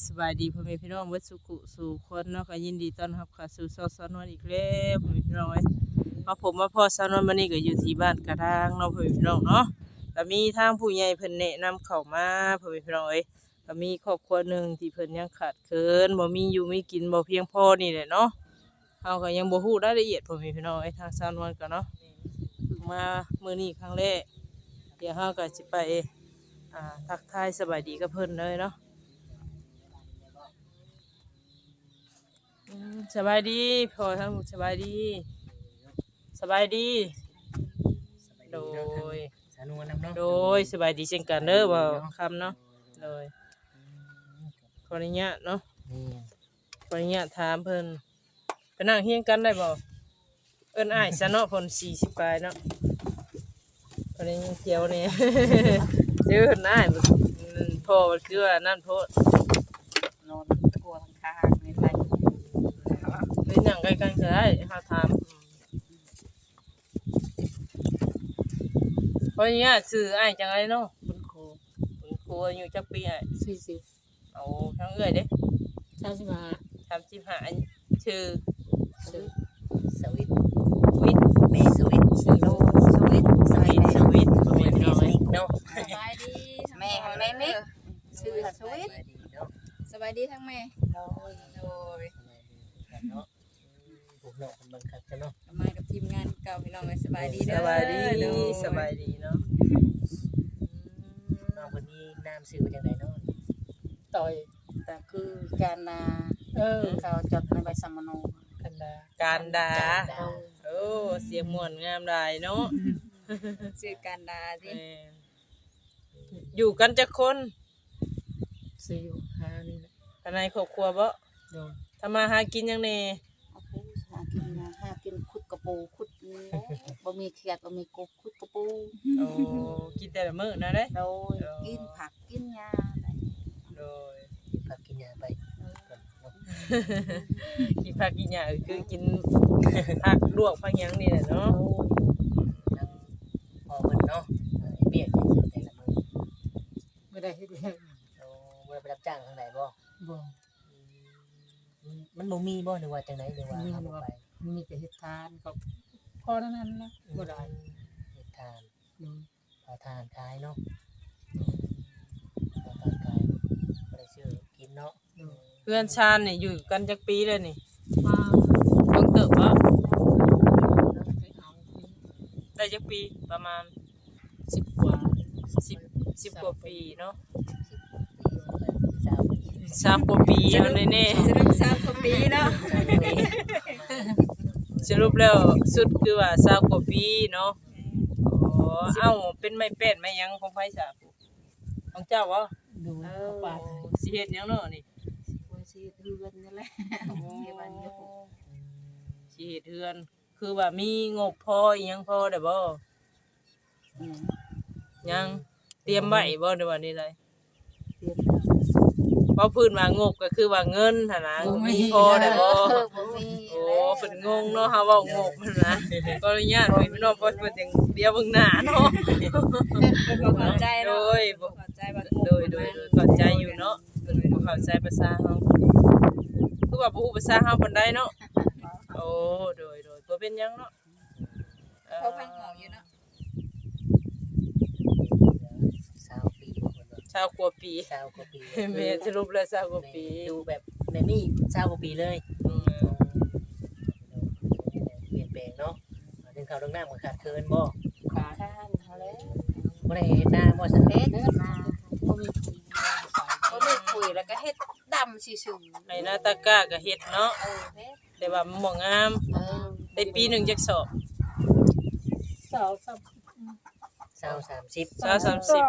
ສະບາຍດີພໍ່ແມ່ພີ່ນ້ອງເບິດສູ່ຜູ້ສູ່ຄົນເນາະ, ກໍຍິນດີຕ້ອນຮັບເຂົ້າສູ່ຊ່ອງສາວນວນອີກແລ້ວພໍ່ແມ່ພີ່ນ້ອງເອີຍ. ມາພົບມາພໍ້ສາວນວນມື້ນີ້ກໍຢູ່ທີ່ບ້ານກະດາງເນາະພໍ່ແມ່ພີ່ນ້ອງເນາະ, ກໍມີທາງຜູ້ໃຫຍ່ເພິ່ນແນະນຳເຂົ້າມາພໍ່ແມ່ພີ່ນ້ອງເອີຍ. ກໍມີຄອບຄົວໜຶ່ງທີ່ເພິ່ນຍັງຂາດເຂີນ ບໍ່ມີຢູ່ມີກິນບໍ່ພຽງພໍນີ້ແຫຼະເນາະ. ເຮົາກໍຍັງບໍ່ຮູ້ລາຍລະອຽດ ພໍ່ແມ່ພີ່ນ້ອງເອີຍ ທາງຊາວນວນກໍເນາະ ເພິ່ງມາມື້ນີ້ຄັ້ງແລກ. ດຽວເຮົາກໍຊິໄປ ອ່າ ທັກທາຍສະບາຍດີກັບເພິ່ນເລີຍເນາະ. ອືມ ສະບາຍດີພໍ່ ທາງລູກ ສະບາຍດີ ສະບາຍດີ. ສະບາຍດີເນາະ ໂດຍ ທາງສາວນວນນຳເນາະ. ໂດຍ ສະບາຍດີເຊັ່ນກັນເດີ ເວົ້າຄຳເນາະ. ໂດຍ ອືມ ຂໍອະນຸຍາດເນາະ ແມ່ນ ຂໍອະນຸຍາດຖາມເພິ່ນ ໄປນັ່ງຮຽງກັນໄດ້ບໍ່? ເອີ້ນອ້າຍຊະເນາະ ເພິ່ນສີ່ສິບປາຍເນາະ. ເພິ່ນຍັງຂຽວແດ່ ຊື່ເອີ້ນອ້າຍ ອືມ ພໍ່ມັນຄືວ່ານັ້ນໂພດ ນອນຕົວະທາງຂ້າງນີ້ໄປ ເປັນຫຍັງໃກ້ກັນກໍໄດ້ ເຮົາຖາມ. ອືມ ຂໍອະນຸຍາດ ຊື່ອ້າຍຈັ່ງໃດເນາະ? ບຸນໂຄ. ບຸນໂຄ ອາຍຸຈັກປີອ້າຍ? ສີ່ສິບ. ໂອ້ ທາງເອື້ອຍເດ້? ສາມສິບຫ້າ. ສາມສິບຫ້າ. ອັນ ຊື່? ສະວິດ. ວິດ. ແມ່ສະວິດ. ສະວິດ. ສະວິດ. ສະວິດ. ສະວິດເນາະ. ສະບາຍດີ. ແມ່ ແມ່ມິກ ຊື່ສະວິດ. ສະບາຍດີເນາະ. ສະບາຍດີທັງແມ່. ໂດຍ ໂດຍ ສະບາຍດີເນາະ. ອືມ ພວກນ້ອງເພິ່ນເບິ່ງຄັກແທ້ເນາະ ມາກັບທີມງານເກົ່າພີ່ນ້ອງເອີຍ. ສະບາຍດີເດີ ສະບາຍດີ ໂດຍ ສະບາຍດີເນາະ. ອືມ ນ້ອງເພິ່ນມີນາມຊື່ວ່າຈັ່ງໃດເນາະ? ຕ້ອຍ ກໍຄືການດາ. ເອີ ເຂົາຈົດໃນໃບສຳມະໂນ ກັນດາ ກັນດາ ກັນດາ. ໂອ້ ສຽງມ່ວນງາມຫຼາຍເນາະ ຊື່ກັນດາຕິ. ແມ່ນ ຢູ່ກັນຈັກຄົນ? ສີ່ຫ້ານີ້ແຫຼະ. ພາຍໃນຄອບຄົວບໍ? ໂດຍ. ທຳມາຫາກິນຫຍັງແດ່? ຫາກິນ ຫາກິນ ຂຸດກະປູ ຂຸດ ບໍ່ມີຂຽດ ບໍ່ມີກົບ ຂຸດກະປູ. ໂອ້ ກິນແຕ່ລະມື້ນະເດ້? ໂດຍ. ໂອ້ ກິນຜັກກິນຫຍ້າໄປ. ໂດຍ. ກິນຜັກກິນຫຍ້າໄປ. ໂດຍ. ກິນຜັກກິນຫຍ້າ ກໍຄືກິນຜັກລວກຜັກຫຍັງນີ້ແຫຼະເນາະ. ໂດຍ. ທາງພໍ່ເພິ່ນເນາະ ເຮັດວຽກຫຍັງແຕ່ລະມື້? ບໍ່ໄດ້ເຮັດວຽກຫຍັງ. ໂອ້ ບໍ່ໄດ້ໄປຮັບຈ້າງທາງໃດບໍ? ບໍ່. ອືມ ມັນບໍ່ມີບໍ ຫຼືວ່າຈັ່ງໃດ ຫຼືວ່າເຮົາບໍ່ໄປ? ມີແຕ່ເຮັດທານ ກໍພໍເທົ່ານັ້ນລະ. ອືມ ບໍ່ໄດ້ ເຮັດທານ. ໂດຍ. ເອົາທານຂາຍເນາະ ເອົາທານຂາຍ ບໍ່ໄດ້ຊື້ກິນເນາະ. ໂດຍ. ເຮືອນຊານນີ້ຢູ່ກັນຈັກປີແລ້ວນີ້? ມາ ເບິ່ງເຕີບບໍ? ໄດ້ຈັກປີ? ປະມານ ສິບກວ່າ ສິບ ສິບກວ່າປີເນາະ. ຊາວກວ່າປີ ສະຫຼຸບ ເອົາແນ່ໆ ສະຫຼຸບຊາວກວ່າປີເນາະ. ສະຫຼຸບແລ້ວສຸດຄືວ່າຊາວກວ່າປີເນາະ. ອໍ ເອົ້າ ເປັນໄມ້ແປ້ນໄມ້ຫຍັງຂອງໃຜຊະ? ຂອງເຈົ້າບໍ? ໂດຍ. ເອີ ຂອງປ້າ. ຊິເຮັດຫຍັງເນາະນີ້? ວ່າຊິເຮັດເຮືອນນີ້ແຫຼະ. ໂອ້ ເຮັດບ້ານຢູ່ ອືມ ຊິເຮັດເຮືອນ. ຄືວ່າມີງົບພໍອີ່ຫຍັງພໍແລ້ວບໍ? ອືມ ຍັງ ຕຽມໄວ້ບໍ ຫຼືວ່າແນວໃດ? ຕຽມ ເວົ້າພື້ນວ່າງົບກໍຄືວ່າເງິນຫັ້ນນະ ບໍ່ມີ ມີພໍແລ້ວບໍ? ເອີ ບໍ່ມີ. ໂອ້ ແລ້ວ ເພິ່ນງົງເນາະ ເຮົາເວົ້າງົບຫັ້ນນະ. ຂໍອະນຸຍາດ ໂອ້ຍ ພີ່ນ້ອງ ເພິ່ນ ເພິ່ນຈັ່ງດຽວເບິ່ງໜ້າເນາະ. ເພິ່ນບໍ່ເຂົ້າໃຈເນາະ. ໂດຍ ບໍ່ເຂົ້າໃຈວ່າງົບ. ໂດຍ ໂດຍ ໂດຍ ເຂົ້າໃຈຢູ່ເນາະ ເພິ່ນບໍ່ເຂົ້າໃຈພາສາເຮົາ ຄືວ່າບໍ່ຮູ້ພາສາເຮົາປານໃດເນາະ. ໂອ້ ໂດຍ ໂດຍ ບໍ່ເປັນຫຍັງເນາະ. ເອີ ພໍຟັງອອກຢູ່ເນາະ. ຊາວປີ ຊາວກວ່າປີ ຊາວກວ່າປີ. ແມ່ນ ສະຫຼຸບແລ້ວຊາວກວ່າປີ. ແມ່ນ ຢູ່ແບບ ແບບນີ້ຊາວກວ່າປີເລີຍ. ອືມ ປ່ຽນແປງເນາະ. ໜຶ່ງເຂົ້າໜຶ່ງນ້ຳກໍຂາດເຂີນບໍ? ຂາດເຂີນຫັ້ນແຫຼະ. ບໍ່ໄດ້ເຮັດນາບໍ່ຊະ? ເຮັດນາ ບໍ່ມີ ບໍ່ມີປຸ໋ຍ ແລ້ວກໍເຮັດດຳຊື່ໆ. ໄຮ່ນາຕາກ້າກໍເຮັດເນາະ. ເອີ ເຮັດ ແຕ່ວ່າມັນບໍ່ງາມ. ເອີ ໄດ້ປີໜຶ່ງຈັກສອບ? ຊາວ ສາມສິບ ຊາວ ສາມສິບ ຊາວ ສາມສິບ.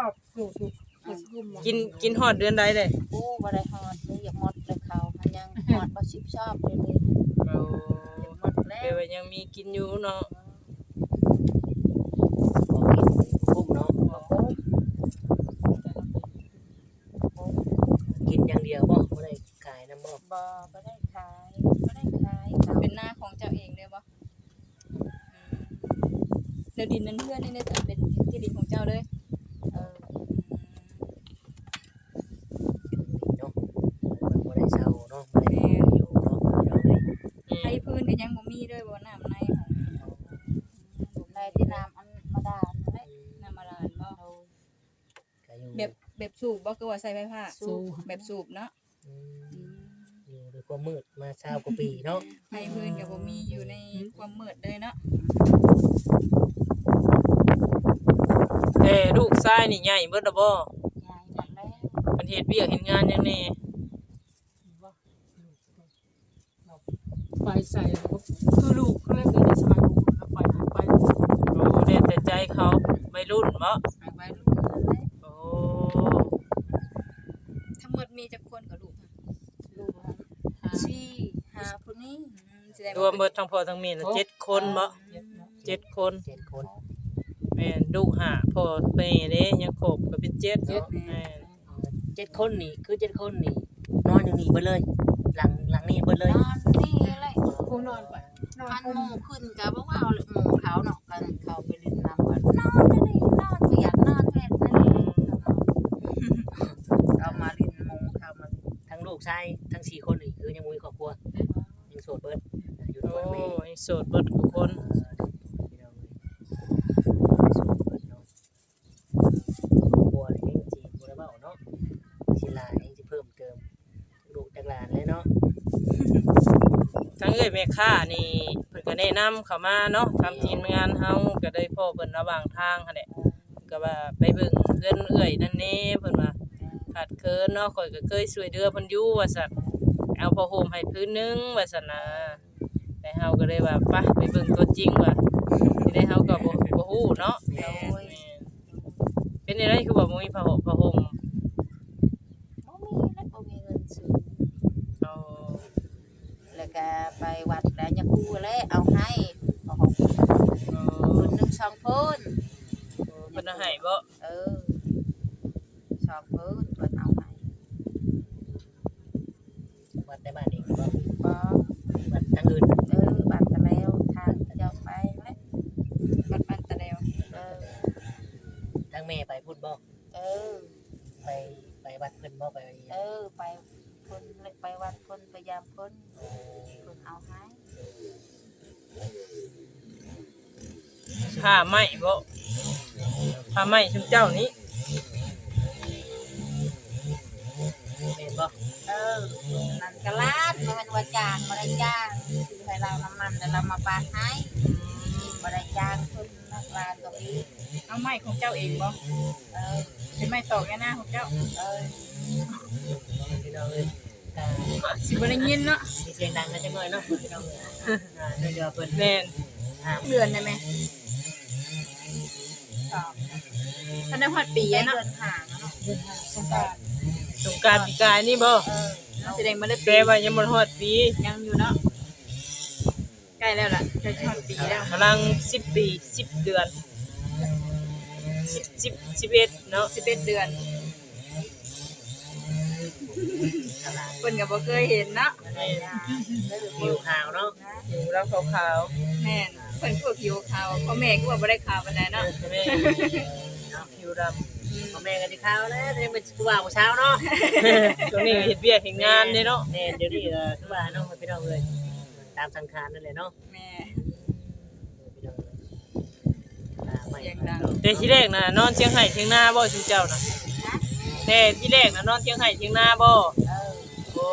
ກິນ ກິນຮອດເດືອນໃດເດ້? ໂອ້ ບໍ່ໄດ້ຮອດເດ້ ຢາກໝົດແລ້ວເຂົ້າ ມັນຍັງຮອດບໍ່ສິບສອບເດ. ໂອ້ ຢາກໝົດແລ້ວ ແປວ່າຍັງມີກິນຢູ່ເນາະ. ພໍກິນ ບໍ່ກຸ້ມເນາະ. ບໍ່ກຸ້ມ ກິນຢ່າງດຽວບໍ? ບໍ່ໄດ້ຂາຍນຳບໍ? ບໍ່ ບໍ່ໄດ້ຂາຍ ບໍ່ໄດ້ຂາຍ. ເປັນນາຂອງເຈົ້າເອງເລີຍບໍ? ອືມ ແລ້ວດິນນັ້ນເຮືອນນີ້ເປັນທີ່ດິນຂອງເຈົ້າເລີຍ? ເອີ ອືມ ເນາະ. ແບບ ແບບສູບບໍ່ ຄືວ່າໃຊ້ໄຟຟ້າ? ສູບ ແບບສູບເນາະ. ອືມ ອືມ ຢູ່ໃນຄວາມມືດມາຊາວກວ່າປີເນາະ. ໄຟຟືນກໍບໍ່ມີ ຢູ່ໃນຄວາມມືດເລີຍເນາະ. ແຕ່ລູກຊາຍນີ້ໃຫຍ່ເບິດແລ້ວບໍ່? ໃຫຍ່ເບິດແລ້ວ. ເພິ່ນເຮັດວຽກເຮັດງານຫຍັງແດ່? ໄປໃສ ຄືລູກ ຄືເລີຍ ສະໄໝລູກ ໄປ ໄປ ໂອ້ ແລ້ວແຕ່ໃຈເຂົາ ໄວລຸ້ນເບາະ? ໄປໄວລຸ້ນນັ້ນແຫຼະ. ໂອ້ ທັງໝົດມີຈັກຄົນກໍລູກ? ລູກ ສີ່ ຫ້າ ຜູ້ນີ້. ອືມ ແສດງວ່າ ລວມເບິດທັງພໍ່ທັງແມ່ນະ ເຈັດຄົນເບາະ? ເຈັດເນາະ ເຈັດຄົນ ເຈັດຄົນ. ແມ່ນ ລູກຫ້າ ພໍ່ແມ່ເດ້ ຍັງຄົບກໍເປັນເຈັດເນາະ. ແມ່ນ ເຈັດຄົນນີ້ ຄືເຈັດຄົນນີ້ ນອນຢູ່ນີ້ເບິດເລີຍ? ຫຼັງ ຫຼັງນີ້ເບິດເລີຍ? ນອນນີ້ແຫຼະ ຜູ້ນອນໄປ ນອນ ຄັນໝູ່ຂຶ້ນກໍບໍ່ເວົ້າແຫຼະ ໝູ່ເຂົາເນາະ ຄັນເຂົາໄປຫຼິ້ນນຳກໍນອນຢູ່ນີ້ ນອນວຽກ ນອນແວ່ນນັ້ນແຫຼະ. ເຂົາມາຫຼິ້ນ ໝູ່ເຂົາມາຫຼິ້ນ. ທັງລູກຊາຍທັງສີ່ຄົນນີ້ ຄືຍັງບໍ່ມີຄອບຄົວ? ອືມ ຍັງໂສດເບິດ ຢູ່ນຳພໍ່ນຳແມ່. ໂອ້ ຍັງໂສດເບິດທຸກຄົນ. ພີ່ນ້ອງເອີຍ ໂສດເບິດເນາະ. ຄອບຄົວນີ້ຍັງຊິບໍ່ໄດ້ເວົ້າເນາະ ຊິຫຼາຍ ຍັງຊິເພີ່ມເຕີມ ລູກຈັກຫຼານແລ້ວເນາະ. ທາງເອື້ອຍແມ່ຄ້ານີ້ ເພິ່ນກໍແນະນຳເຂົ້າມາເນາະ ທາງທີມງານເຮົາກໍໄດ້ພໍ້ເພິ່ນລະຫວ່າງທາງຫັ້ນແຫຼະ ກໍວ່າໄປເບິ່ງເຮືອນເອື້ອຍນັ້ນແດ່ ເພິ່ນວ່າຂາດເຂີນເນາະ ຂ້ອຍກໍເຄີຍຊ່ວຍເຫຼືອເພິ່ນຢູ່ວ່າຊັ້ນ ເອົາຜ້າຫົ່ມໃຫ້ຜືນໜຶ່ງວ່າຊັ້ນນາ. ແຕ່ເຮົາກໍເລີຍວ່າ ໄປ ໄປເບິ່ງຕົວຈິງວ່າ ທີ່ໃດເຮົາກໍບໍ່ ບໍ່ຮູ້ເນາະ. ແມ່ນ ໂດຍ ແມ່ນ. ເປັນຈັ່ງໃດຄືວ່າບໍ່ມີຜ້າຫົ່ມ ຜ້າຫົ່ມ? ບໍ່ມີແຫຼະ ບໍ່ມີເງິນຊື້. ອໍ ແລ້ວກໍໄປວັດແລ້ວຍາຄູແຫຼະເອົາໃຫ້ຜ້າຫົ່ມ. ອໍ ຜືນໜຶ່ງສອງຜືນ. ເພິ່ນເອົາໃຫ້ບໍ່? ເອີ ສອງຜືນເພິ່ນເອົາໃຫ້. ວັດໃນບ້ານເອງບໍ່? ບໍ່ ວັດທາງອື່ນ. ເອີ ວັດຕະແລວ ທາງເຈົ້າໄປແຫຼະ ວັດບ້ານຕະແລວ. ເອີ ທາງແມ່ໄປພຸ້ນບໍ່? ເອີ ໄປ ໄປວັດເພິ່ນບໍ່? ໄປ ເອີ ໄປພຸ້ນ ໄປວັດເພິ່ນ ໄປຢາມເພິ່ນ ເພິ່ນເອົາໃຫ້. ຜ້າໄມ້ບໍ່? ຜ້າໄມ້ຊຸມເຈົ້ານີ້ ແມ່ນບໍ່? ເອີ ນັ້ນກະຫຼານ ບໍ່ແມ່ນວ່າຈ້າງ ບໍ່ໄດ້ຈ້າງ ຊື້ໃຫ້ລາວນຳມັນ ແລ້ວລາວມາປາກໃຫ້ ບໍ່ໄດ້ຈ້າງເພິ່ນ ນັກຫຼານຕົວເອງ. ເອົາໄມ້ຂອງເຈົ້າເອງບໍ່? ເອີ ເປັນໄມ້ຕອກໃນນາຂອງເຈົ້າ? ເອີ ພີ່ນ້ອງເອີຍ ກໍຊິບໍ່ໄດ້ຍິນເນາະ ຊິສຽງດັງໜ້ອຍຈັກໜ້ອຍເນາະ ພີ່ນ້ອງເອີຍ. ອ່າ ເດີ ເດີ ເພິ່ນ ແມ່ນ ອ່າ ເດືອນໄດ້ໄໝ? ສອງ ທັນໄດ້ຮອດປີເນາະ ເດືອນຫ້າເນາະ ເດືອນຫ້າ ສົງການ ສົງການປີກາຍນີ້ບໍ່? ເອີ ມັນຊິໄດ້ ມັນໄດ້ ແປວ່າຍັງບໍ່ຮອດປີ ຍັງຢູ່ເນາະ. ໃກ້ແລ້ວລະ ໃກ້ຮອດປີແລ້ວ ກຳລັງສິບປີ ສິບເດືອນ ສິບ ສິບ ສິບເອັດເນາະ ສິບເອັດເດືອນ. ເພິ່ນກໍບໍ່ເຄີຍເຫັນເນາະ ແມ່ນ ຜິວຂາວເນາະ ຜິວລາວຂາວໆ. ແມ່ນ ເພິ່ນຄືຜິວຂາວ ພໍ່ແມ່ຄືວ່າບໍ່ໄດ້ຂາວປານໃດເນາະ ແມ່ນ ຜິວດຳ ອືມ ພໍ່ແມ່ກໍຊິຂາວແລ້ວ ຍັງເປັນຜູ້ບ່າວຜູ້ສາວເນາະ ຊ່ວງນີ້ເຮັດວຽກເຮັດງານເດ້ເນາະ ແມ່ນ ດຽວນີ້ກໍຄືວ່າເນາະ ພີ່ນ້ອງເອີຍ ຕາມສັງຂານນັ້ນແຫຼະເນາະ. ແມ່ນ ສຽງດັງ ແຕ່ທີແລກນະ ນອນທຽງໄຮ່ທຽງນາບໍ່ ຊຸມເຈົ້ານະ? ຮະ? ແຕ່ທີແລກນະ ນອນທຽງໄຮ່ທຽງນາບໍ່? ເອີ ໂອ້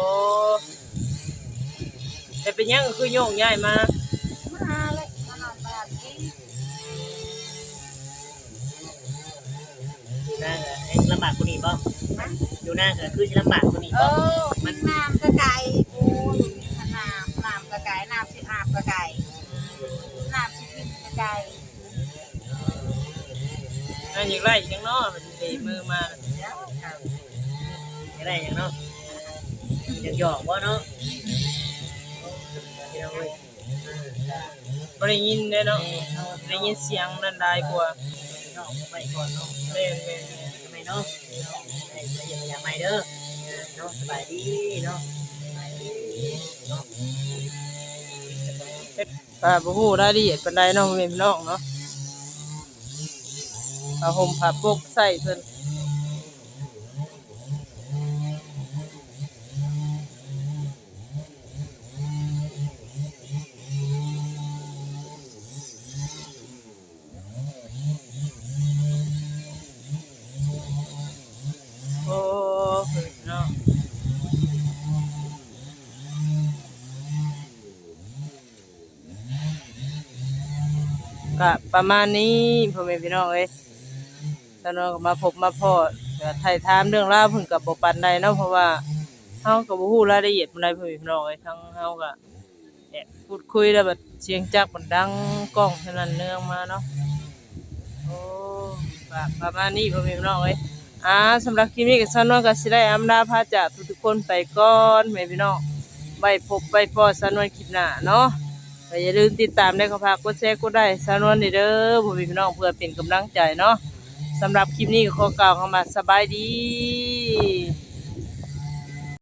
ແຕ່ເປັນຫຍັງຄືໂຍກຍ້າຍມາ? ມາແຫຼະ ມານອນບ້ານນີ້. ຢູ່ນາກໍແຮ່ງລຳບາກກວ່ານີ້ບໍ່? ຮະ? ຢູ່ນາກໍຄືຊິລຳບາກກວ່ານີ້ບໍ່? ເອີ ມັນ ນ້ຳກໍໄກ ໂອ້ຍ ນ້ຳ ນ້ຳກໍໄກ ນ້ຳຊິອາບກໍໄກ ນ້ຳຊິກິນກໍໄກ. ອັນຢາກໄດ້ຫຍັງເນາະ ເດ ມື້ມາ ຢາກໄດ້ຫຍັງເນາະ ຢາກຢອກບໍ່ເນາະ? ພີ່ນ້ອງເອີຍ ບໍ່ໄດ້ຍິນເດ້ເນາະ ໄດ້ຍິນສຽງນັ້ນຫຼາຍກວ່າ ພີ່ນ້ອງໄປກ່ອນເນາະ ແມ່ນໆ ໄປເນາະ ໄປ ໄປຢ້ຽມຢາມໃໝ່ເດີເນາະ ສະບາຍດີເນາະ ສະບາຍດີເນາະ. ກໍບໍ່ຮູ້ລາຍລະອຽດປານໃດເນາະ ພໍ່ແມ່ພີ່ນ້ອງເນາະ ຜ້າຫົ່ມຜ້າປົກໃຊ້ເພິ່ນ. ກະປະມານນີ້ພໍ່ແມ່ພີ່ນ້ອງເອີຍ. ສາວນວນກໍມາພົບມາພໍ້ ກໍໄຖ່ຖາມເລື່ອງລາວເພິ່ນກໍບໍ່ປານໃດເນາະ ເພາະວ່າເຮົາກໍບໍ່ຮູ້ລາຍລະອຽດປານໃດ ພໍ່ແມ່ພີ່ນ້ອງເອີຍ. ທາງເຮົາກໍແອບພູດຄຸຍແລ້ວບັດສຽງຈັກມັນດັງກ້ອງສະໜັ່ນເນືອງມາເນາະ. ໂອ້ ກໍປະມານນີ້ພໍ່ແມ່ພີ່ນ້ອງເອີຍ. ອ່າ ສຳລັບຄລິບນີ້ກໍສາວນວນກໍຊິໄດ້ອຳລາພາຈາກທຸກໆຄົນໄປກ່ອນແມ່ພີ່ນ້ອງ. ໄວ້ພົບໄວ້ພໍ້ສາວນວນຄລິບໜ້າເນາະ. ກໍຢ່າລືມຕິດຕາມແດ່ ກໍຝາກກົດແຊ ກົດໄລໃຫ້ສາວນວນແດ່ເດີ ພໍ່ແມ່ພີ່ນ້ອງ ເພື່ອເປັນກຳລັງໃຈເນາະ. ສຳລັບຄລິບນີ້ກໍຂໍກ່າວຄຳວ່າສະບາຍດີ.